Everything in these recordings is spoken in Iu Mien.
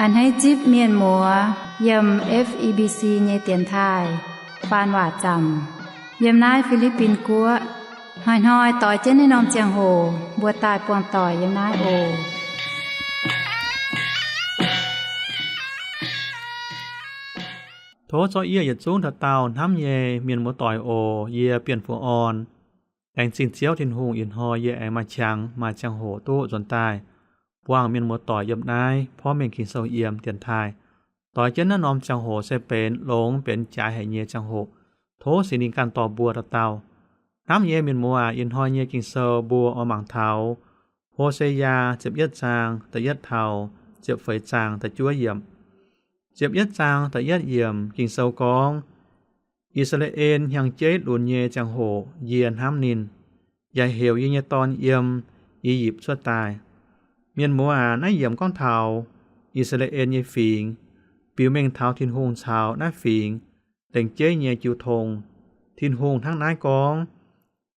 A'hneiv zipv mienh muoz yiem F E B C nyei dienx taaih faan waac zaamc yiem naaiv Fi^li^bin Guoqv. Hnoi-hnoi doix jienv naaiv norm ziangh hoc mbuo daaih buangh doic yiem naaiv oc. Tov zorqv yie yietc zungv dauh dauh hnamv nyei mienh muoz doic oc. Yie Bienh Fu'on. Laengz zingh Ziouv Tin-Hungh ih hnoi yie aengx maaih qangx maaih ziangh hoc duqv nzuonx daaih buangh mienh muoz doic yiem naaiv porv mengh Ging-Sou yiem dienx taaih. Doix jienv naaiv norm ziangh hoc se benx longx benx jaaix haic nyei ziangh hoc. Tov Singx Lingh ganh dorh mbuo dauh dauh. Hnamv nyei mienh muoz aac, ih hnoi nyei Ging-Sou mbuo oix mangc taux Ho^se^yaa ziepc yietv zaang da'yietv taux ziepc feix zaang da'juov yiemc. Ziepc yietv zaang da'yietv yiemc Ging-Sou gorngv, I^saa^laa^en hnyangx-jeiv lunx nyei ziangh hoc yie hnamv ninh, yaac heuc yie nyei dorn yiem I^yipv cuotv daaih. Mienh muoz aac, naaiv yiemc gorngv taux I^saa^laa^en nyei fingx, biux mengh taux Tin-Hungh caux naaiv fingx lengc jeiv nyei jiu tong. Tin-Hungh hnangv naaiv gorngv,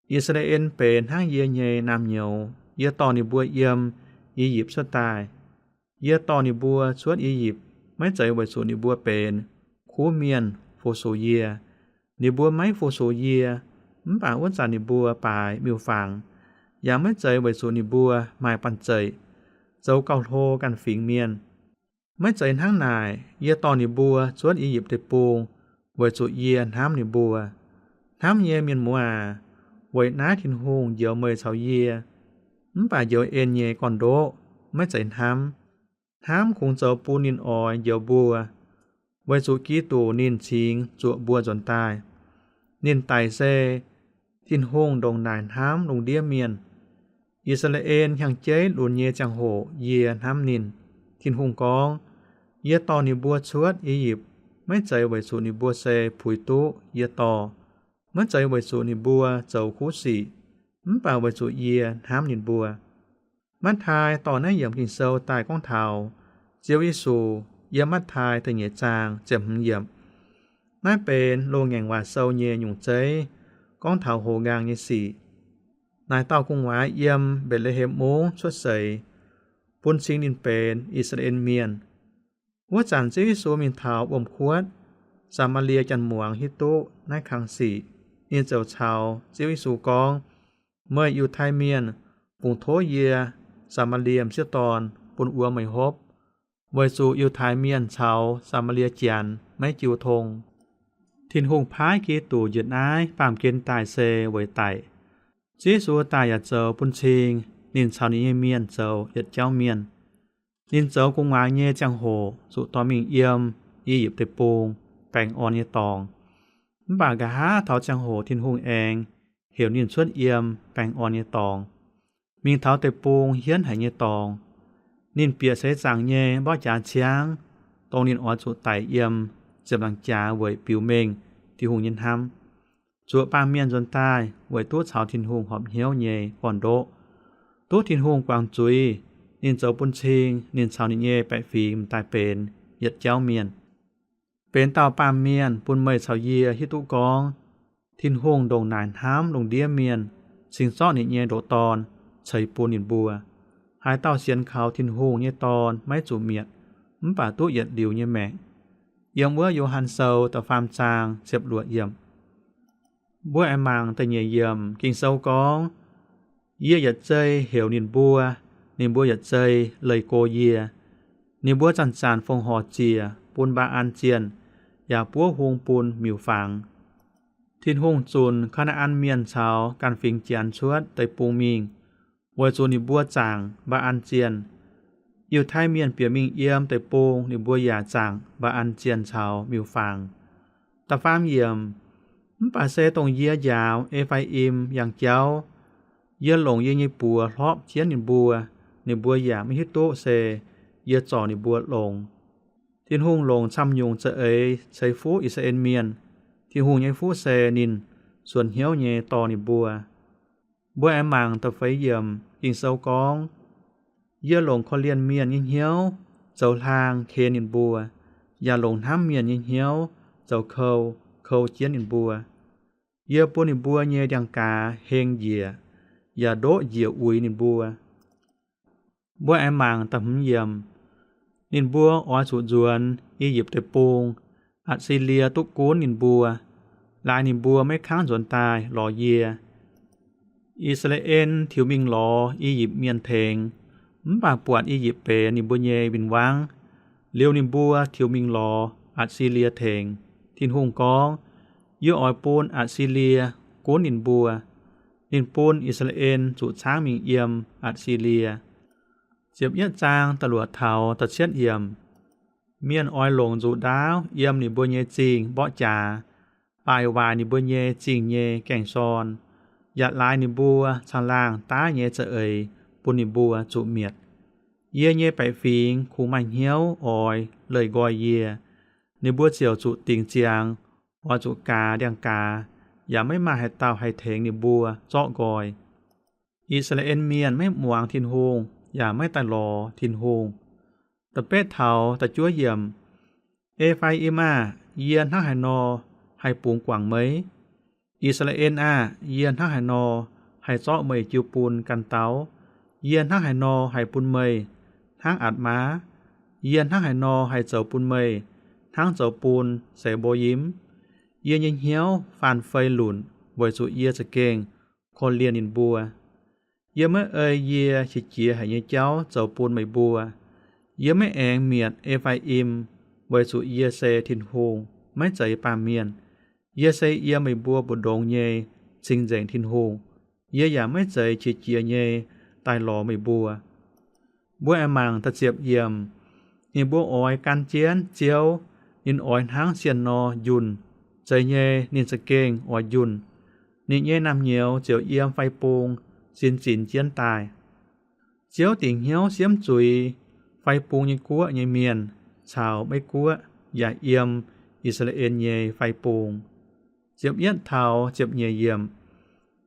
I^saa^laa^en benx hnangv yie nyei naamh nyouz. Yie dorh ninh mbuo yiem I^yipv cuotv daaih. Yie dorh ninh mbuo cuotv I^yipv maiv zeiz weic zuqc ninh mbuo benx kuv mienh fu-sux yie. Ninh mbuo maiv fu-sux yie, mv baac wuov zanc ninh mbuo baaix miuc-fangx, yaac maiv zeiz weic zuqc ninh mbuo maaih banh zeic zoux gauh hlo ganh fingx mienh. Maiv zeiz hnangv naaic. Yie dorh ninh mbuo cuotv I^yipv Deic-Bung weic zuqc yie hnamv ninh mbuo. Hnamv nyei mienh muoz aac, weic naaiv Tin-Hungh njoux meih caux yie, mv baac njoux en nyei gorn-ndoqv maiv zeiz hnamv. Hnamv kungx zoux bun ninh oix njoux mbuo, weic zuqc Giduc ninh cingx zuoqc mbuo nzuonx daaih. Ninh daic se Tin-Hungh ndongc naaic hnamv lungh ndiev mienh. I^saa^laa^en hnyangx-jeiv lunx nyei ziangh hoc yie hnamv ninh. Tin-Hungh gorngv, Yie dorh ninh mbuo cuotv I^yipv maiv zeiz weic zuqc ninh mbuo se puix duqv yie dorh, maiv zeiz weic zuqc ninh mbuo zoux kuv sic, mv baac weic zuqc yie hnamv ninh mbuo. Matv^tai dorh naaiv yiemc Ging-Sou daaih gorngv taux Ziouv Yesu. Yiem Matv^tai da'nyeic zaang ziepc hmz yiemc. Naaiv benx loz ngaengc waac sou nyei nyungc zeiv, gorngv taux hoz nqaang nyei sic. Naaic dauh gu'nguaaz yiem Mbetc^le^hem Mungv cuotv seix, bun cing ninh benx I^saa^laa^en Mienh. Wuov zanc Ziouv Yesu mingh taux wuom-kuotv, Saa^maa^lie Janx-muangz hiuv duqv naaiv kang sic. Ninh ziouc caux Ziouv Yesu gorngv, Meih Yiutai Mienh fungc tov yie, Saa^maa^lie m'sieqv dorn, bun wuom meih hopv, weic zuqc Yiutai Mienh caux Saa^maa^lie Janx maiv jiu tong. Tin-Hungh paaiv Giduc njiec naaiv baamh gen daaih se weic daic. Ziouv Yesu daaih yaac zoux bun cing ninh caux ninh nyei mienh zoux yietc jauv mienh. Ninh zoux gu'nguaaz nyei ziangh hoc zuqc dorh mingh yiem I^yipv Deic-Bung baengh orn nyei dorngx. Mv baac nqa'haav taux ziangh hoc Tin-Hungh aengx heuc ninh cuotv yiem baengh orn nyei dorngx. Mingh taux deic-bung hienv haic nyei dorngx, ninh bieqc seix zaangc nyei mborqv jaax ciangv, dongh ninh oix zuqc daic yiem ziepc laangz jaax weic biux mengh Tin-Hungh nyei hnamv, zuoqc baamh mienh nzuonx daaih weic duqv caux Tin-Hungh horpc hnyouv nyei gorn-ndoqv. Duqv Tin-Hungh guangc zuiz, ninh zoux bun cing ninh caux ninh nyei baeqc fingx m'daaih benx yietc jauv mienh. Benx dauh baamh mienh bun meih caux yie hiuv duqv gorngv Tin-Hungh ndongc naaic hnamv lungh ndiev mienh, cingx zorqv ninh nyei ndoqc Dorn ceix bun ninh mbuo. Haaix dauh sienx kaux Tin-Hungh nyei Dorn maiv zuqc mietc, mv baac duqv yietc liuz nyei maengc. Yiem wuov Yo^han Sou da'faam zaang ziepc luoqc yiemc. Mbuo aengx mangc da'nyeic yiemc Ging-Sou gorngv, Yie yietc zei heuc ninh mbuo, ninh mbuo yietc zei leih go yie. Ninh mbuo zanc-zanc fongc horc ziec bun Mbaa^an zienh, yaac buov hung bun miuc-fangx. Tin-Hungh zunc Kaa^naa^an Mienh caux ganh fingx Janx cuotv deic-bung mingh, weic zuqc ninh mbuo zaangc Mbaa^an zienh. Yiutai Mienh bieqc mingh yiem deic-bung, ninh mbuo yaac zaangc Mbaa^an zienh caux miuc-fangx. Da'faam yiemc, Mv baac se dongh yie njaaux E^faa^im yangh jauv, yie longc yie nyei buoz hlorpv jienv ninh mbuo, ninh mbuo yaac maiv hiuv duqv se yie zorc ninh mbuo longx. Tin-Hungh longc camv-nyungc za'eix ceix fuqv I^saa^laa^en Mienh. Tin-Hungh nyei fuqv se ninh suonc hnyouv nyei dorh ninh mbuo. Mbuo aengx mangc da'feix yiemc Ging-Sou gorngv, Yie longc korv-lienh mienh nyei hnyouv zoux hlaang ken ninh mbuo, yaac longc hnamv mienh nyei hnyouv zoux kou kou jienv ninh mbuo. Yie bun ninh mbuo nyei ndiangx-gaaz heng njiec, yaac ndoqv njiec uix ninh mbuo. Mbuo aengx mangc da'hmz yiemc. Ninh mbuo oix zuqc nzuonx I^yipv Deic-Bung. Atc^si^lie duqv gunv ninh mbuo, laaix ninh mbuo maiv kangv nzuonx daaih lorz yie. I^saa^laa^en tiux mingh lorz I^yipv Mienh tengx, mv baac buatc I^yipv benx ninh mbuo nyei win-wangv. Liuz ninh mbuo tiux mingh lorz Atc^si^lie tengx. Tin-Hungh gorngv, Yie oix bun Atc^si^lie gunv ninh mbuo. Ninh bun I^saa^laa^en zuqc caangv mingh yiem Atc^si^lie. Ziepc yietv zaang da'luoqc taux da'cietv yiemc. Mienh oix longc nzuqc ndaauv yiem ninh mbuo nyei zingh mborqv jaax, baaih waaic ninh mbuo nyei zingh nyei gaeng-sorn, yaac laaix ninh mbuo caangh laangh daav nyei za'eix bun ninh mbuo zuqc mietc. Yie nyei baeqc fingx kungx maaih hnyouv oix leih nqoi yie. Ninh mbuo ziouc zuqc dingc ziangx, oix zuqc gaaz ndiangx-gaaz, yaac maiv maaih haaix dauh haih tengx ninh mbuo zorqv nqoi. I^saa^laa^en Mienh maiv muangx Tin-Hungh yaac maiv daaih lorz Tin-Hungh. Da'betv taux da'juov yiemc. E^faa^im aah! Yie hnangv haaix nor haih bungx guangc meih? I^saa^laa^en aah! Yie hnangv haaix nor haih zorqv meih jiu bun ganh dauh? Yie hnangv haaix nor haih bun meih hnangv Atc^maa? Yie hnangv haaix nor haih zoux bun meih hnangv zoux bun Se^mbo^yim? Yie nyei hnyouv faanh fei lunc weic zuqc yie za'gengh korv-lienh ninh mbuo. Yie maiv ei yie qiex jiez haic nyei jauv zoux bun meih mbuo. Yie maiv aengx mietc E^faa^im, weic zuqc yie se Tin-Hungh, maiv zeiz baamh mienh. Yie se yiem meih mbuo mbu'ndongx nyei Cing-Nzengc Tin-Hungh. Yie yaac maiv zeiz qiex jiez nyei daaih lorz meih mbuo. Mbuo aengx mangc da'ziepc yiemc. Ninh mbuo oix gan jienv Ziouv. Ninh oix hnangv sienh nor njunh. Zeiz nyei ninh za'gengh oix njunh. Ninh nyei naamh nyouz ziouc yiem fai bung sin zinx jienv daaih. Ziouv dingc hnyouv siemv zuiz fai bung nyei guoqv nyei mienh caux Meiv-Guoqv yaac yiem I^saa^laa^en nyei fai bung. Ziepc yietv taux ziepc nyeic yiemc.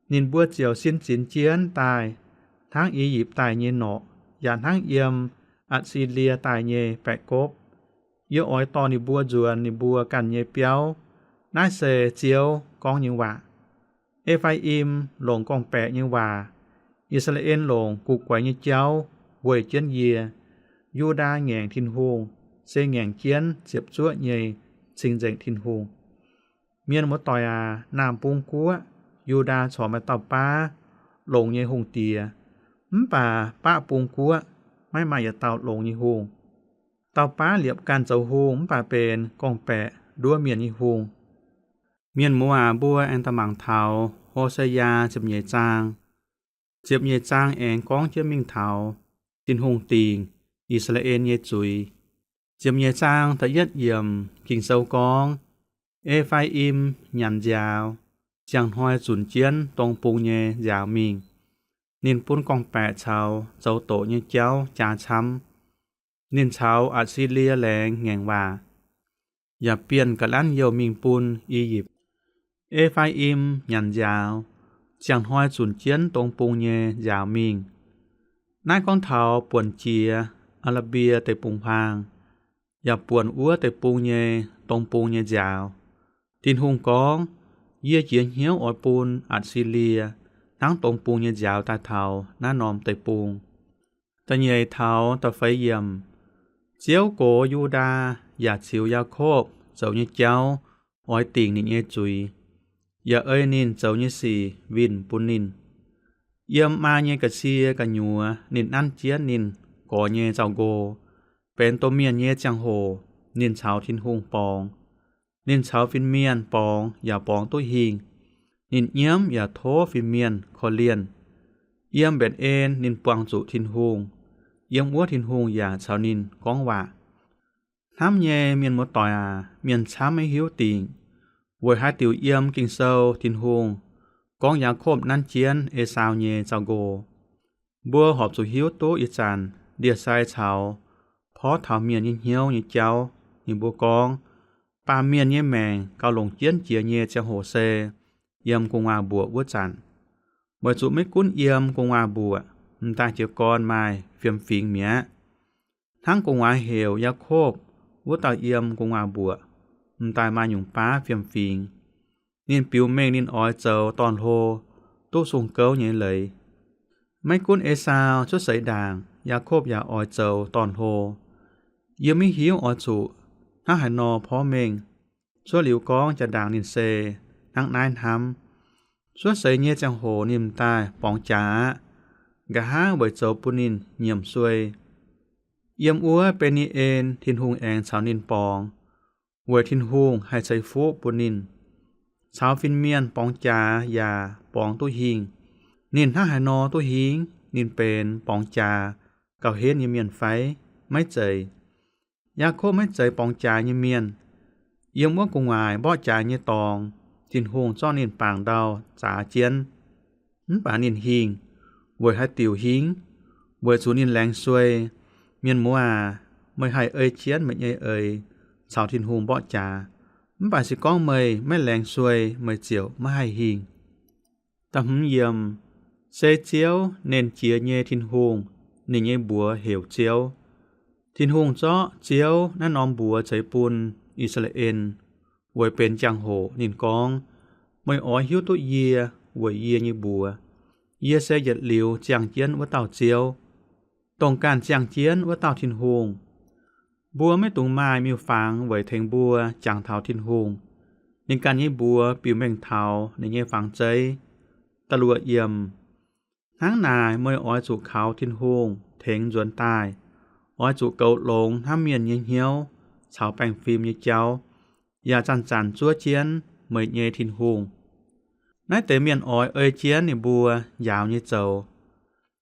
Ninh mbuo ziouc sin zinx jienv daaih, hnangv I^yipv daaih nyei norqc, yaac hnangv yiem Atc^si^lie daaih nyei baeqc gopv. Yie oix dorh ninh mbuo nzuonx ninh mbuo ganh nyei biauv. Naaiv se Ziouv gorngv nyei waac. E^faa^im longc gorngv-baeqc nyei waac. I^saa^laa^en longc guv guaix nyei jauv weih jienv yie. Yu^ndaa ngaengc Tin-Hungh, se ngaengc jienv ziepc zuoqv nyei Cing-Nzengc Tin-Hungh. Mienh muoz-doic aac, naamh bung guoqv Yu^ndaa corc maaih dauh baav longx nyei hungh diex. Mv baac baqv bung guoqv maiv maaih yietc dauh longx nyei hungh. Dauh baav liepc ganh zoux hungh mv baac benx gorngv-baeqc nduov mienh nyei hungh. Mienh muoz aac, mbuo aengx daaih mangc taux Ho^se^yaa ziepc nyeic zaang. Ziepc nyeic zaang aengx gorngv jienv mingh taux Tin-Hungh dingc I^saa^laa^en nyei zuiz. Ziepc nyeic zaang da'yietv yiemc Ging-Sou gorngv, E^faa^im nyanc nziaaux, ziangh hnoi zunc jienv dong bung nyei nziaaux mingh. Ninh bun gorngv-baeqc caux zoux doqc nyei jauv jaa camv. Ninh caux Atc^si^lie Laengz ngaengc waac, yaac bienh ga'lanv youh mingh bun I^yipv. E^faa^im nyanc nziaaux, ziangh hnoi zunc jienv dong bung nyei nziaaux mingh. Naaiv gorngv taux buonc jiex Aa^laa^mbie Deic-Bung-Huaang, yaac buonc wuov deic-bung nyei dong bung nyei nziaaux. Tin-Hungh gorngv, Yie jiex hnyouv oix bun Atc^si^lie hnangv dong bung nyei nziaaux daaih taux naaiv norm deic-bung. Da'nyeic taux da'feix yiemc. Ziouv gox Yu^ndaa yaac ziux Yaakopv zoux nyei jauv oix dingc ninh nyei zuiz, yaac ei ninh zoux nyei sic winh bun ninh. Yiem maa nyei ga'sie gu'nyuoz ninh nanv jienv ninh gorx nyei nzauh nqo, benx domh mienh nyei ziangh hoc ninh caux Tin-Hungh borngz. Ninh caux fin-mienh borngz yaac borngz duqv hingh. Ninh nyiemv yaac tov fin-mienh korv-lienh. Yiem Mbetc En ninh buangh zuqc Tin-Hungh. Yiem wuov Tin-Hungh yaac caux ninh gorngv waac. Hnamv nyei mienh muoz-doic aac, mienh camv maiv hiuv dingc weic haaix diuc yiem Ging-Sou Tin-Hungh gorngv Yaakopv nanv jienv Esaau nyei nzauh nqo. Mbuo horpc zuqc hiuv duqv ih zanc ndie-sai caux porv taux mienh nyei hnyouv nyei jauv. Ninh mbuo gorngv, baamh mienh nyei maengc gauh longc jienv jiex nyei ziangh hoc se yiem gu'nguaaz-mbuoqc wuov zanc. Weic zuqc maiv gunv yiem gu'nguaaz-mbuoqc, m'daaih jiez gorn maaih fiem-fingx mi'aqv. Hnangv gu'nguaaz heuc Yaakopv wuov dauh yiem gu'nguaaz-mbuoqc, m'daaih maaih nyungc baav fiem-fingx. Ninh biux mengh ninh oix zoux dorn-hlo, duqv sung gouv nyei leiz. Maiv gunv Esaau cuotv seix ndaangc, Yaakopv yaac oix zoux dorn-hlo. Yie maiv hiuv oix zuqc hnangv haaix nor porv mengh. Cuotv liuz gorngv jaa-ndaangc ninh se hnangv naaiv hnamv. Cuotv seix nyei ziangh hoc ninh m'daaih borngz jaax aqv. Nqa'haav weic zoux bun ninh nyiemc suei. Yiem wuov Be^ni^en Tin-Hungh aengx caux ninh borngz, weic Tin-Hungh haih ceix fuqv bun ninh. Caux fin-mienh borngz jaax yaac borngz duqv hingh. Ninh hnangv haaix nor duqv hingh? Ninh benx borngz jaax gauh henv nyei mienh fai? Maiv zeiz. Yaakopv maiv zeiz borngz jaax nyei mienh. Yiem wuov gu'nguaaic mborqv jaax nyei dorngx, Tin-Hungh zorqv ninh bangc ndau zaax jienv. Mv baac ninh hingh, weic haaix diuc hingh? Weic zuqc ninh laengz suei. Mienh muoz aac, meih haih ei jienv meih nyei eix caux Tin-Hungh mborqv jaax. Mv baac se gorngv meih maiv laengz suei, meih ziouc maiv haih hingh. Da'hmz yiemc, se Ziouv, Nernh Jiex nyei Tin-Hungh, ninh nyei mbuox heuc Ziouv. Tin-Hungh zorqv Ziouv naaiv norm mbuox ceix bun I^saa^laa^en, weic benx jangx-hoc ninh gorngv, Meih oix hiuv duqv yie weic yie nyei mbuox. Yie se yietc liuz ziangh jienv wuov dauh Ziouv, dongh ganh ziangh jienv wuov dauh Tin-Hungh. Mbuo maiv dungx maaih miuc-fangx weic tengx mbuo jangx taux Tin-Hungh. Ninh ganh nyei mbuox biux mengh taux ninh nyei fangx zeiv. Da'luoqc yiemc, hnangv naaic meih oix zuqc kaux Tin-Hungh tengx nzuonx daaih. Oix zuqc goux longx hnamv mienh nyei hnyouv caux baengh fim nyei jauv, yaac zanc-zanc zuov jienv meih nyei Tin-Hungh. Naaiv deix mienh oix ei jienv ninh mbuo njaaux nyei zoux.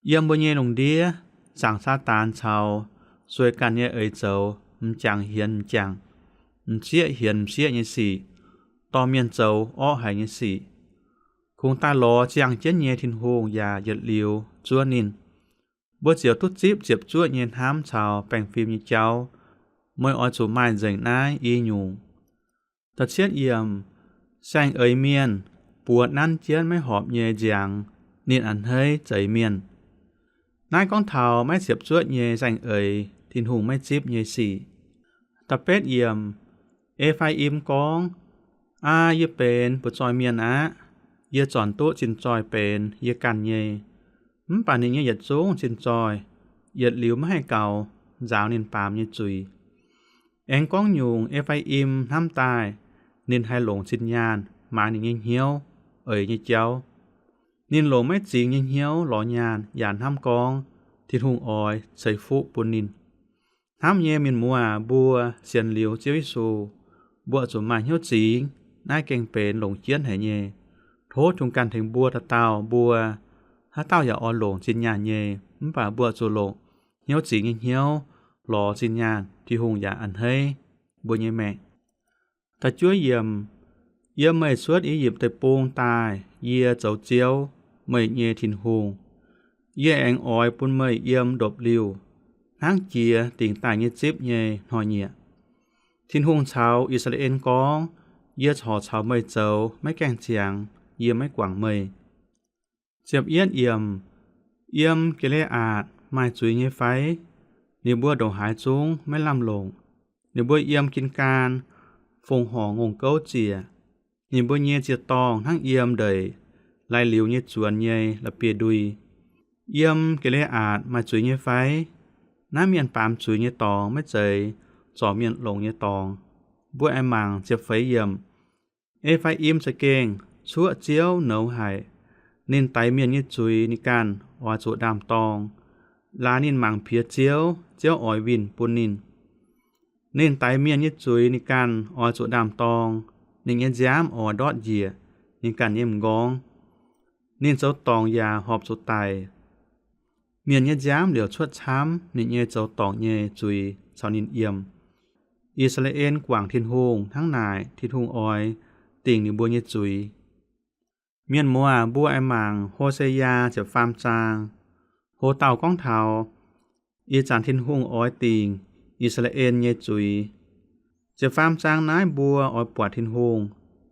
Yiem mbuo nyei lungh ndiev zaangc Saadaan caux sueih ganh nyei eix zoux m'jangc hienx m'jangc, m'sieqv hienx m'sieqv nyei sic, dorh mienh zoux orqv haic nyei sic. Kungx daaih lorz ziangh jienv nyei Tin-Hungh yaac yietc liuz zuov ninh. Mbuo ziouc duqv zipv ziepc zuoqv nyei hnamv caux baengh fim nyei jauv. Meih oix zuqc maaih nzengc naaiv i nyungc. Da'cietv yiemc, saeng-eix mienh buoz nanv jienv maiv horpc nyei nziangx, ninh a'hneiv zeix mienh. Naaiv gorngv taux maiv ziepc zuoqv nyei saeng-eix, Tin-Hungh maiv zipv nyei sic. Da'betv yiemc, E^faa^im gorngv, Aa, yie benx butv-zoih mienh aqv. Yie zornc duqv zinh zoih benx yie ganh nyei. Mv baac ninh nyei yietc zungv zinh zoih yietc liuz maiv haih gaux nzaaux ninh baamz nyei zuiz. Aengx gorngv nyungc, E^faa^im hnamv daaih ninh haih longc zinh nyaanh maaiz ninh nyei hnyouv eix nyei jauv. Ninh longc maiv zingx nyei hnyouv lorz nyaanh yaac hnamv gorngv Tin-Hungh oix ceix fuqv bun ninh. Hnamv nyei mienh muoz aac, mbuo sienx liuz Ziouv Yesu, mbuo zuqc maaih hnyouv zingx. Naaiv gengh benx longc jienv haic nyei. Tov Tin-Hungh ganh tengx mbuo dauh dauh, mbuo haaix dauh yaac oix longc zinh nyaanh nyei, mv baac mbuo zuqc longc hnyouv zingx nyei hnyouv lorz zinh nyaanh, Tin-Hungh yaac a'hneiv mbuo nyei maengc. Da'juov yiemc, yiem meih cuotv I^yipv Deic-Bung daaih, yie zoux Ziouv, meih nyei Tin-Hungh. Yie aengx oix bun meih yiem ndopv-liuh, hnangv jiex dingc daaih nyei zipv nyei hnoi-nyieqc. Tin-Hungh caux I^saa^laa^en gorngv, Yie corc caux meih zoux, maiv gaengh ziangx, yie maiv guangc meih. Ziepc yietv yiemc, yiem Gi^le^aatc maaih zuiz nyei fai? Ninh mbuo ndongc haaix zungv maiv lamh longc. Ninh mbuo yiem Gin^gaan fongc horngc ngongh gouv ziec. Ninh mbuo nyei ziec-dorngh hnangv yiem ndeic lai-liuz nyei zuonx nyei la'bieiv-ndui. Yiem Gi^le^aatc maaih zuiz nyei fai? Naaiv mienh baamz zuiz nyei dorngx maiv zeiz zorc mienh longx nyei dorngx. Mbuo aengx mangc ziepc feix yiemc. E^faa^im za'gengh cuoqv Ziouv nouz haic. Ninh daix mienh nyei zuiz ninh ganh oix zuqc ndaam-dorng. Laaix ninh mangc piex Ziouv, Ziouv oix winh bun ninh. Ninh daix mienh nyei zuiz ninh ganh oix zuqc ndaam-dorng. Ninh nyei nziaamv oix ndortv njiec ninh ganh nyei m'nqorngv. Ninh zoux dorngc yaac horpc zuqc daic. Mienh nyei nziaamv liouc cuotv camv ninh nyei zoux dorngc nyei zuiz caux ninh yiem. I^saa^laa^en guangc Tin-Hungh hnangv naaic, Tin-Hungh oix dingc ninh mbuo nyei zuiz. Mienh muoz aac, mbuo aengx mangc Ho^se^yaa ziepc faam zaang. Ho dauh gorngv taux ih zanc Tin-Hungh oix dingc I^saa^laa^en nyei zuiz. Ziepc faam zaang naaiv mbuo oix buatc Tin-Hungh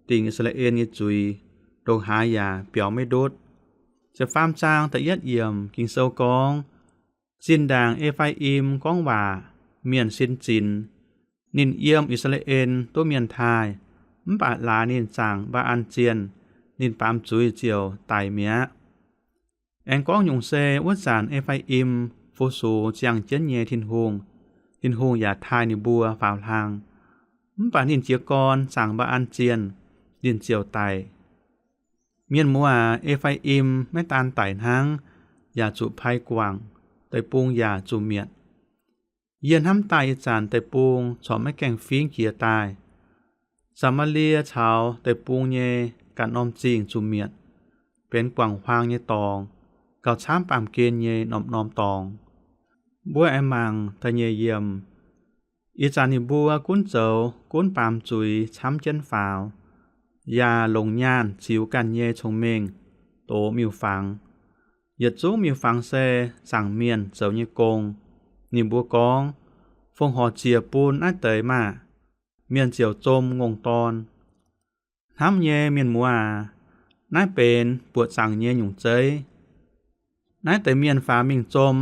dingc I^saa^laa^en nyei zuiz ndongc haaix yaac biaux maiv ndutv. Ziepc faam zaang da'yietv yiemc Ging-Sou gorngv, zinh ndaangc E^faa^im gorngv waac, mienh sin zinx. Ninh yiem I^saa^laa^en duqv mienh taaih, mv baac laaix ninh zaangc Mbaa^an zienh, ninh baamz zuiz ziouc daic mi'aqv. Aengx gorngv nyungc se wuov zanc E^faa^im fu-sux ziangh jienv nyei Tin-Hungh, Tin-Hungh yaac taaih ninh mbuo faaux hlang. Mv baac ninh jiez gorn zaangc mba'an zienh, ninh ziouc daic. Mienh muoz aac, E^faa^im maiv daan daic hnangv, yaac zuqc pai guangc, deic-bung yaac zuqc mietc. Yie hnamv daaih ih zanc deic-bung corc maiv gaengh fingx jiex daaih. Saa^maa^lie caux deic-bung nyei ganh norm zingh zuqc mietc, benx guangc huaang nyei dorngx, gauh camv baamh gen nyei norm-norm dorngx. Mbuo aengx mangc da'nyeic yiemc. Ih zanc ninh mbuo gunv zoux gunv baamz zuiz camv jienv faaux, yaac longc nyaanh ziux ganh nyei cong-mengh dox miuc-fangx. Yietc zungv miuc-fangx se zaangc mienh zoux nyei gong. Ninh mbuo gorngv, Fongc horc ziec bun naaiv deix maah! Mienh ziouc zom ngongh dorn. Hnamv nyei mienh muoz aac, naaiv benx buoqc zaangc nyei nyungc zeiv. Naaiv deix mienh faaux mingh zom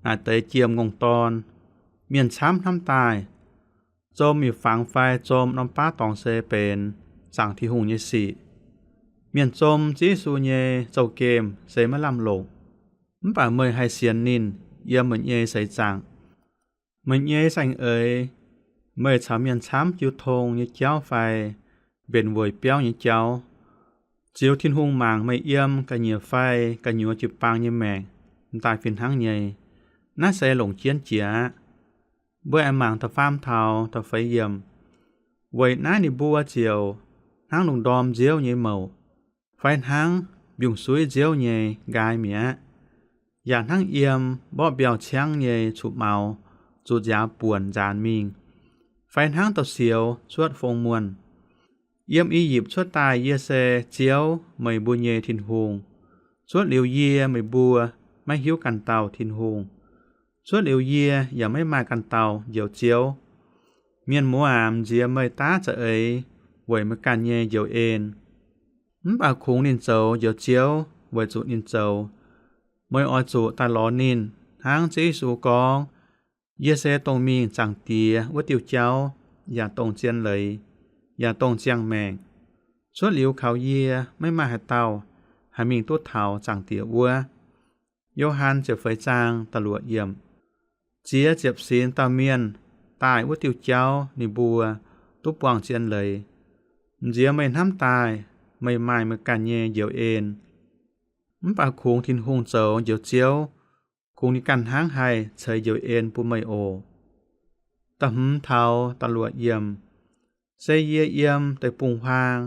naaic deix jiem ngongh dorn, mienh camv hnamv daaih. Zom miuc-fangx fai zom norm baav dorngx se benx zaangc Tin-Hungh nyei sic. Mienh zom Ziouv Yesu nyei zouv-gemh se maiv lamh longc, mv baac meih haih sienx ninh yiem meih nyei seix zaangc. Meih nyei saeng-eix, meih caux mienh camv jiu tong nyei jauv fai mbenc weic biauv nyei jauv, ziux Tin-Hungh mangc meih yiem ga'nyiec fai gu'nyuoz jiu-baang nyei maengc m'daaih fih hnangv nyei. Naaiv se longc jienv jiex aqv. Mbuo aengx mangc da'faam taux da'feix yiemc. Weic naaiv ninh mbuo ziouc hnangv lungh ndorm nziouv nyei mouc, fai hnangv mbiungc-suiv nziouv nyei nqaai mi'aqv, yaac hnangv yiem mborqv mbiauh ciangv nyei cuqv-maux zuqc nziaaux buonc nzaanx mingh, fai hnangv dauh sioux cuotv fong muonh. Yiem I^yipv cuotv daaih yie se Ziouv, meih mbuo nyei Tin-Hungh. Cuotv liuz yie meih mbuo maiv hiuv ganh dauh Tin-Hungh. Cuotv liuz yie yaac maiv maaih ganh dauh Njoux Ziouv. Mienh muoz aac, m'nziex meih daav za'eix weic meih ganh nyei njoux en, mv baac kungx ninh zoux Njoux Ziouv weic zuqc ninh zoux. Meih oix zuqc daaih lorz ninh, hnangv Ziouv Yesu gorngv, Yie se dongh mingh Zaangc Diex wuov diuh jauv, yaac dongh zien leiz, yaac dongh ziangh maengc. Cuotv liuz kaux yie maiv maaih haaix dauh haih mingh duqv taux Zaangc Diex wuov. Yo^han ziepc feix zaang da'luoqc yiemc. Ziex ziepc sinx dauh mienh daaih wuov diuh jauv ninh mbuo duqv buangh zien leiz. M'nziex meih hnamv daaih meih maaih meih ganh nyei njoux en, mv baac kungx Tin-Hungh zoux Njoux Ziouv, kungx ninh ganh hnangv haih ceix njoux en bun meih oc. Da'hmz taux da'luoqc yiemc. Se yie yiem deic-bung-huaang,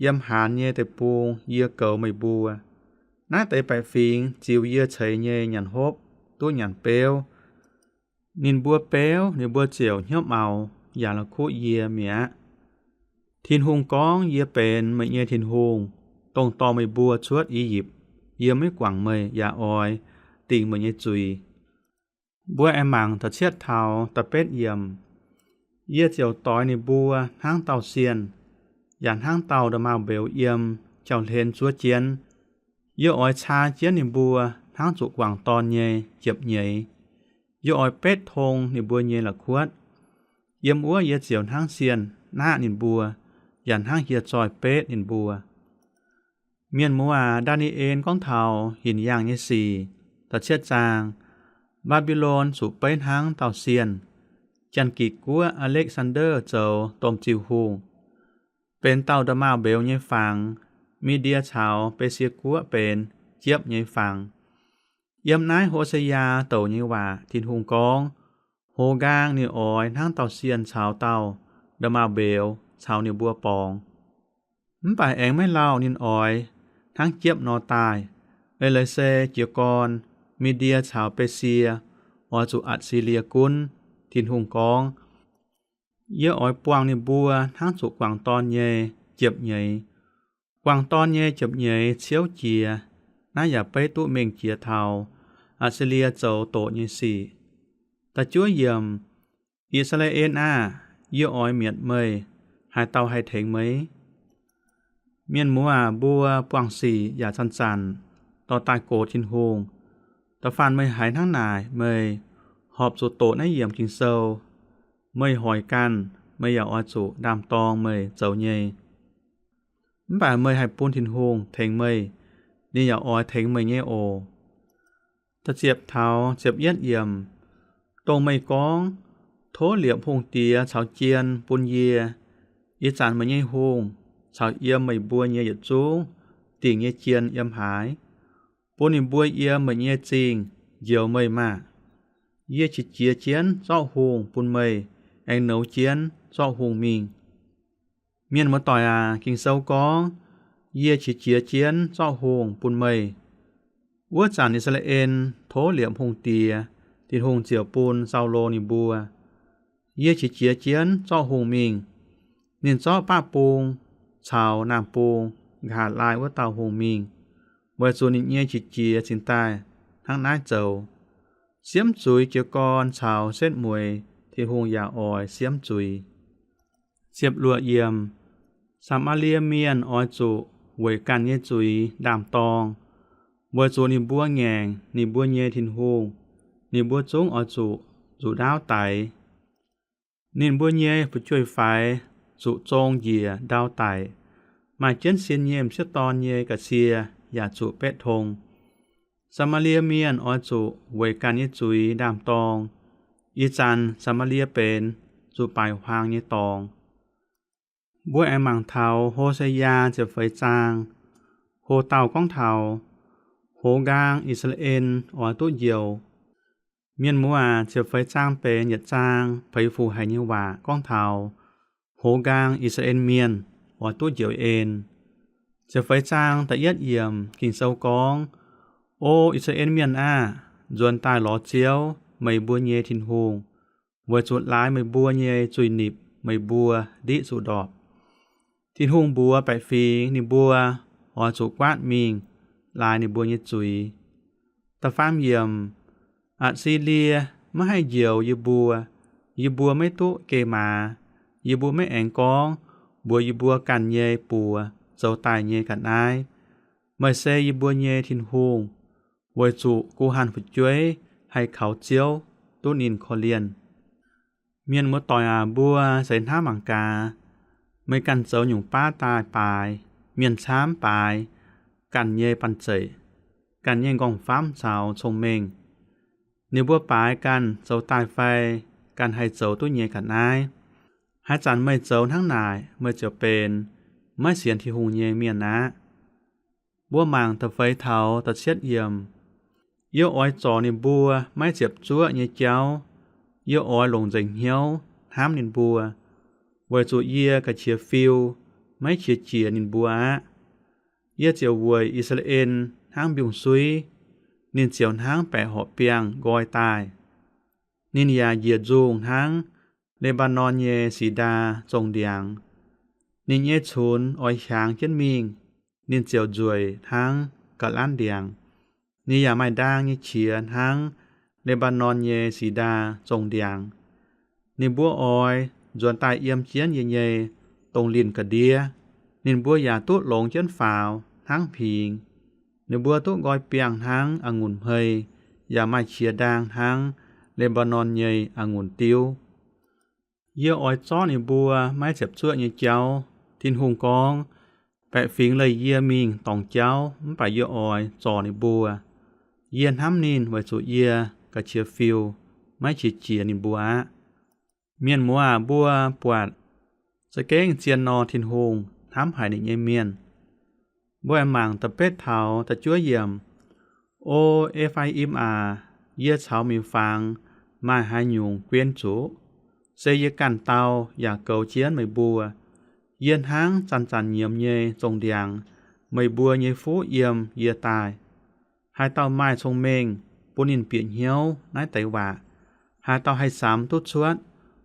yiem haanz nyei deic-bung yie goux meih mbuo. Naaiv deix baeqc fingx ziux yie ceix nyei nyanc hopv duqv nyanc beuv. Ninh mbuo beuv ninh mbuo ziouc hnyouv maux yaac la'kuqv yie mi'aqv. Tin-Hungh gorngv, Yie benx meih nyei Tin-Hungh, dongh dorh meih mbuo cuotv I^yipv. Yie maiv guangc meih yaac oix dingc meih nyei zuiz. Mbuo aengx mangc da'cietv taux da'betv yiemc. Yie ziouc doix ninh mbuo hnangv dauh sienh, yaac hnangv dauh nda'maauh mbeux yiem jauv-hlen zuov jienv. Yie oix caa jienv ninh mbuo hnangv zuqc guangc dorn nyei jiepv-nyeiz. Yie oix betv tong ninh mbuo nyei la'kuotv. Yiem wuov yie ziouc hnangv sienh naqv ninh mbuo, yaac hnangv hieh zoih betv ninh mbuo. Mienh muoz aac, Ndaa^ni^en gorngv taux hinc yaangh nyei sic, da'cietv zaang, Mbaa^mbi^lon zuqc beiv hnangv dauh sienh. Janx-Gikc guoqv Aa^lekv^saan^ndee zoux domh ziuh hungh, benx dauh nda'maauh mbeux nyei fangx. Mi^ndie caux Besie guoqv benx jiepv nyei fangx. Yiem naaiv Ho^se^yaa douc nyei waac Tin-Hungh gorngv, Hoz nqaang ninh oix hnangv dauh sienh caux dauh nda'maauh mbeux caux ninh mbuo borngz. Mv baac aengx maiv lauh ninh oix hnangv jiepv nor daaih. Eix leiz se jiez gorn Mi^ndie caux Besie oix zuqc Atc^si^lie gunv. Tin-Hungh gorngv, Yie oix buangh ninh mbuo hnangv zuqc guangc dorn nyei jiepv-nyeiz. Guangc dorn nyei jiepv-nyeiz ciouv jiex. Naaiv yaac beiv duqv mengh jiex taux Atc^si^lie zoux doqc nyei sic. Da'juov yiemc. I^saa^laa^en aah! Yie oix mietc meih. Haaix dauh haih tengx meih? Mienh muoz aac, mbuo buangh sic yaac zanc-zanc dorh daaih gox Tin-Hungh. Da'faanh meih haiz hnangv naaic, meih horpc zuqc doqc naaiv yiemc Ging-Sou. Meih hoic ganh, meih yaac oix zuqc ndaam-dorng meih zoux nyei. Mv baac meih haih bun Tin-Hungh tengx meih, ninh yaac oix tengx meih nyei oc. Da'ziepc taux ziepc yietv yiemc. Dongh meih gorngv, Tov liepc hungh diex caux jien bun yie. Ih zanc meih nyei hungh caux yiem meih mbuo nyei yietc zungv dingc nyei jien yiem haaix, bun ninh mbuo yiem meih nyei zingh njoux meih maah! Yie qiex jiez jienv zorqv hungh bun meih, aengx nouz jienv zorqv hungh mingh. Mienh muoz-doic aac, Ging-Sou gorngv, Yie qiex jiez jienv zorqv hungh bun meih. Wuov zanc I^saa^laa^en tov liepc hungh diex, Tin-Hungh ziouc bun Saulo ninh mbuo. Yie qiex jiez jienv zorqv hungh mingh. Ninh zorqv baqv bung caux naamh bung nqa'haav laai wuov dauh hungh mingh, weic zuqc ninh nyei qiex jiez cingx daaih hnangv naaiv zoux. Siemv zuiz jiez gorn caux setv mueiz Tin-Hungh yaac oix siemv zuiz. Ziepc luoqc yiemc, Saa^maa^lie Mienh oix zuqc weic ganh nyei zuiz ndaam-dorng, weic zuqc ninh mbuo ngaengc ninh mbuo nyei Tin-Hungh. Ninh mbuo zungv oix zuqc nzuqc ndaauv daix. Ninh mbuo nyei fu'jueiv-faix zuqc zong njiec ndau daic. Maaih jienv sin nyei m'sieqv dorn nyei ga'sie yaac zuqc betv tong. Saa^maa^lie Mienh oix zuqc weic ganh nyei zuiz ndaam-dorng. Ih zanc Saa^maa^lie benx zuqc baaic huaang nyei dorngx. Mbuo aengx mangc taux Ho^se^yaa ziepc feix zaang. Ho dauh gorngv taux hoz nqaang I^saa^laa^en oix duqv njoux. Mienh muoz aac, ziepc feix zaang benx yietc zaang peix fuc haic nyei waac gorngv taux hoz nqaang I^saa^laa^en Mienh oix duqv njoux en. Ziepc feix zaang da'yietv yiemc Ging-Sou gorngv, O I^saa^laa^en Mienh aah! Nzuonx daaih lorz Ziouv, meih mbuo nyei Tin-Hungh, weic zuqc laaix meih mbuo nyei zuiz-nipc meih mbuo ndiqv zuqc ndorpc. Tin-Hungh mbuox baeqc fingx ninh mbuo oix zuqc guaatv mingh laaix ninh mbuo nyei zuiz. Da'faam yiemc, Atc^si^lie maiv haih njoux yie mbuo. Yie mbuo maiv duqv geh maaz. Yie mbuo maiv aengx gorngv mbuox yie mbuo ganh nyei buoz zoux daaih nyei ga'naaiv, Meih se yie mbuo nyei Tin-Hungh, weic zuqc guh hanh fu'jueiv haih kaux Ziouv duqv ninh korv-lienh. Mienh muoz-doic aac, mbuo seix hnamv mangc gaax, meih ganh zoux nyungc baav daaih baaix, mienh camv baaix ganh nyei banh zeic, ganh nyei nqorngv-famv caux cong-mengh. Ninh mbuo baaix ganh zoux daaih fai ganh haih zoux duqv nyei ga'naaiv. Haaix zanc meih zoux hnangv naaic, meih ziouc benx maiv sienx Tin-Hungh nyei mienh aqv. Mbuo mangc da'feix taux da'cietv yiemc. Yie oix zorc ninh mbuo maiv ziepc zuoqv nyei jauv. Yie oix longc nzengc hnyouv hnamv ninh mbuo, weic zuqc yie ga'qiex fiu, maiv qiex jiez ninh mbuo aqv. Yie ziouc weic I^saa^laa^en hnangv mbiungc-suiv, ninh ziouc hnangv baeqc horqc biangh nqoi daaih. Ninh yaac njiec nzungh hnangv Le^mbaa^norn nyei si^ndaa zongh ndiangx. Ninh nyei cunx oix hiaangx jienv mingh, ninh ziouc nzueic hnangv ga'lanv ndiangx. Ninh yaac maaih ndaang nyei qiex hnangv Le^mbaa^norn nyei si^ndaa zongh ndiangx. Ninh mbuo oix nzuonx daaih yiem jienv yie nyei dongh linh ga'ndiev. Ninh mbuo yaac duqv longx jienv faaux hnangv hmingx. Ninh mbuo duqv nqoi biangh hnangv a'ngunc hmei, yaac maaih qiex ndaang hnangv Le^mbaa^norn nyei a'ngunc diuv. Yie oix zorqv ninh mbuo maiv ziepc zuoqv nyei jauv. Tin-Hungh gorngv, Baeqc fingx leih yie mingh dorngc jauv mv baac yie oix zorc ninh mbuo. Yie hnamv ninh weic zuqc yie ga'qiex fiu, maiv qiex jiez ninh mbuo aqv. Mienh muoz aac, mbuo buatc za'gengh zien nor Tin-Hungh hnamv haic ninh nyei mienh. Mbuo aengx mangc da'betv taux da'juov yiemc. O E^faa^im aac, yie caux miuc-fangx maaih haaix nyungc guen zuqc? Se yie ganh dau yaac goux jienv meih mbuo. Yie hnangv zanc-zanc nyiemz nyei zongh ndiangx, meih mbuo nyei fuqv yiem yie daaih. Haaix dauh maaih cong-mengh, bun ninh bieqc hnyouv naaiv deix waac. Haaix dauh haih samx duqv cuotv,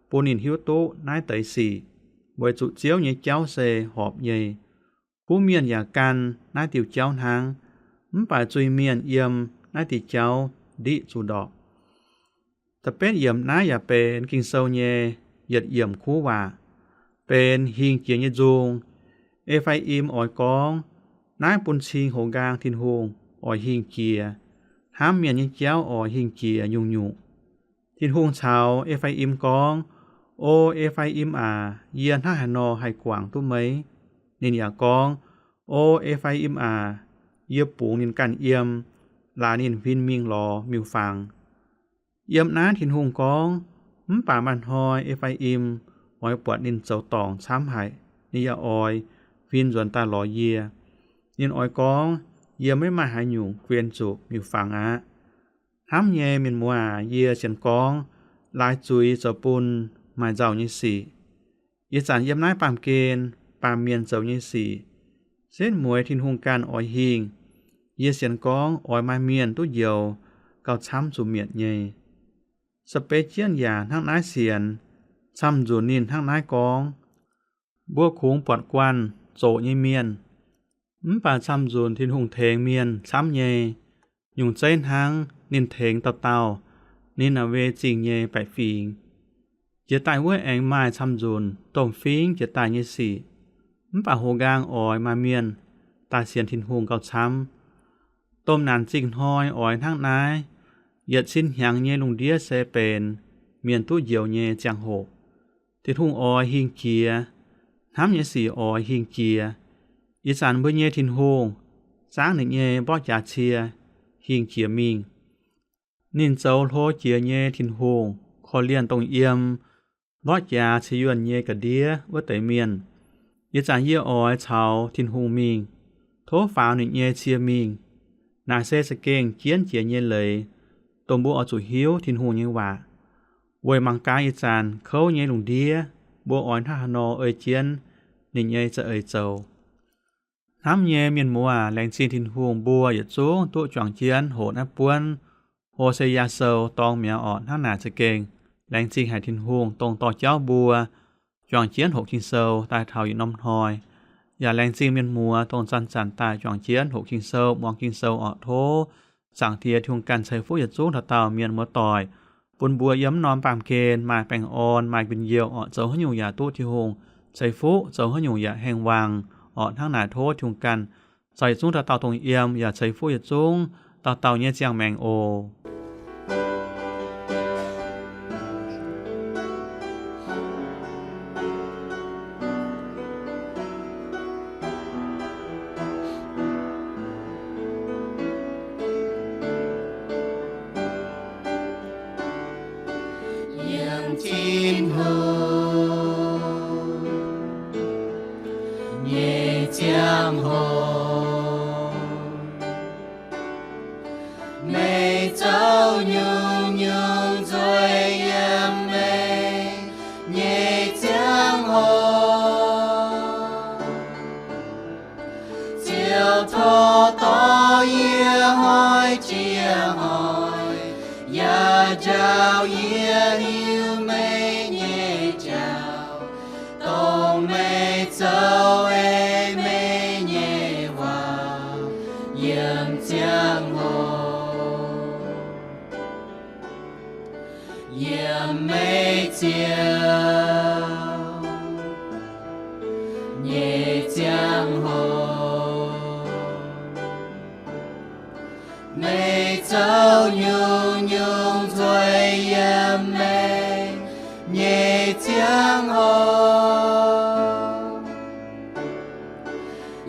bun ninh hiuv duqv naaiv deix sic. Weic zuqc Ziouv nyei jauv se horpc nyei. Kuv mienh yaac gan naaiv diuh jauv hnangv, mv baac zuiz-mienh yiem naaiv diuh jauv ndiqv zuqc ndorpc. Da'betv yiemc naaiv yaac benx Ging-Sou nyei yietc yiemc kuv waac, benx hingh jiex nyei nzung. E^faa^im oix gorngv, naaiv bun cing hoz nqaang Tin-Hungh oix hingh jiex, hnamv mienh nyei jauv oix hingh jiex nyungc-nyungc. Tin-Hungh caux E^faa^im gorngv, O E^faa^im aac, yie hnangv haaix nor haih guangc duqv meih? Ninh yaac gorngv, O E^faa^im aac, yie bungx ninh ganh yiem, laaix ninh huin mingh lorz miuc-fangx. Yiem naaiv Tin-Hungh gorngv, Mv baac maaih hnoi E^faa^im oix buatc ninh zoux dorngc camv haic, ninh yaac oix huin nzuonx daaih lorz yie. Ninh oix gorngv, Yie maiv maaih haaix nyungc guen zuqc miuc-fangx aqv. Hnamv nyei mienh muoz aac, yie sienx gorngv laaix zuiz zoux bun maaih nzauh nyei sic. Ih zanc yiem naaiv baamh gen, baamh mienh zoux nyei sic, setv mueiz Tin-Hungh ganh oix hingh. Yie sienx gorngv oix maaih mienh duqv njoux gauh camv zuqc mietc nyei. Sa'beiv jienv yaac hnangv naaiv sienx, camv-nzunc ninh hnangv naaiv gorngv, Mbuo kungx buatc guanh zoqc nyei mienh, mv baac camv-nzunc Tin-Hungh tengx mienh camv nyei. Nyungc zeiv hnangv, ninh tengx dauh dauh ninh naaic wei zingh nyei baeqc fingx. Jiex daaih wuov aengx maaih camv-nzunc domh fingx jiex daaih nyei sic, mv baac hoz nqaang oix maaih mienh daaih sienx Tin-Hungh gauh camv. Domh naanc zingh hnoi oix hnangv naaiv. Yietc cin hnyangx nyei lungh ndiev se benx mienh duqv njoux nyei ziangh hoc. Tin-Hungh oix hingh jiex. Hnamv nyei sic oix hingh jiex. Ih zanc mbuo nyei Tin-Hungh zangv ninh nyei mborqv jaax cie hingh jiex mingh. Ninh zoux hlo jiex nyei Tin-Hungh, korv-lienh dongh yiem mborqv jaax cie yuonh nyei ga'ndiev wuov deix mienh. Ih zanc yie oix caux Tin-Hungh mingh, tov faaux ninh nyei cie mingh. Naaic se za'gengh jienv jiex nyei leiz, dongh mbuo oix zuqc hiuv Tin-Hungh nyei waac. Weic mangc gaax ih zanc kouv nyei lungh ndiev, mbuo oix hnangv haaix nor ei jienv ninh nyei za'eix zoux. Hnamv nyei mienh muoz aac, laengz zingh Tin-Hungh mbuo yietc zungv duqv juangc jienv hoqc naaiv buonv Hosea Sou dorng mi'aqv orqc. Hnangv naaic za'gengh laengz zingh haic Tin-Hungh dongh dorh jauv mbuo juangc jienv hoqc Ging-Sou daaih taux yietc norm hnoi. Yaac laengz zingh mienh muoz dongh zanc-zanc daaih juangc jienv hoqc Ging-Sou, muangx Ging-Sou orqc. Tov Zaangc Diex Tin-Hungh ganh ceix fuqv yietc zungv dauh dauh mienh muoz-doic, bun mbuo yiem norm baamh gen maaih baengh orn, maaih njien-youh orqc. Zoux haaix nyungc yaac duqv Tin-Hungh ceix fuqv, zoux haaix nyungc yaac hengh wangc orqc. Hnangv naaic tov Tin-Hungh ganh caux yietc zungv dauh dauh dongh yiem, yaac ceix fuqv yietc zungv dauh dauh nyei ziangh maengc oc. Yiem Tin-Hungh nyei ziangh hoc, meih zoux nyungc-nyungc nzueic yiem meih nyei ziangh hoc. Ziouv tov dorh yie hnoi jiex hnoi, yaac njaaux yie hiuv meih nyei jauv, dongh meih zoux ei meih nyei waac yiem ziangh hoc, yiem meih Ziouv nyei ziangh hoc. Meih zoux nyungc-nyungc nzueic yiem meih nyei ziangh hoc.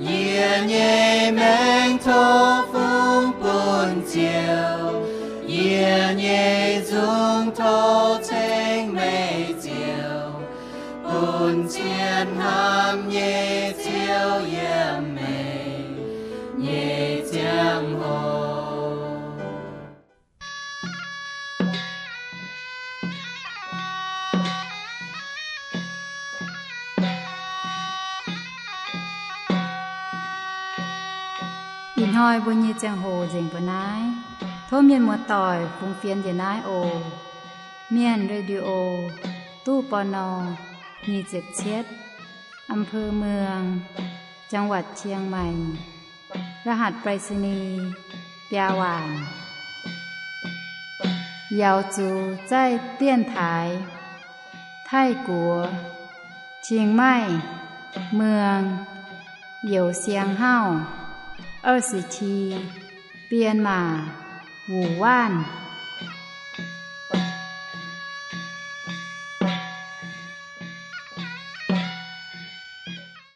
Yie nyei maengc tov fungx bun Ziouv, yie nyei nzung tov ceng meih Ziouv, bun cien hnamv nyei Ziouv yiem meih nyei ziangh hoc. Ih hnoi mbuo nyei ziangh hoc nzengc mbuo naaiv. Tov mienh muoz-doic fungx fienx njiec naaiv oc. Mienh Radio, ตู้ ปณ. nyic ziepc cietv, อำเภอเมือง จังหวัดเชียงใหม่ รหัสไปรษณีย์ biaa waanc. 瑶族在电台, 泰国, Chiang Mai, เมือง, 邮箱号, 二十七, 编码, 五万.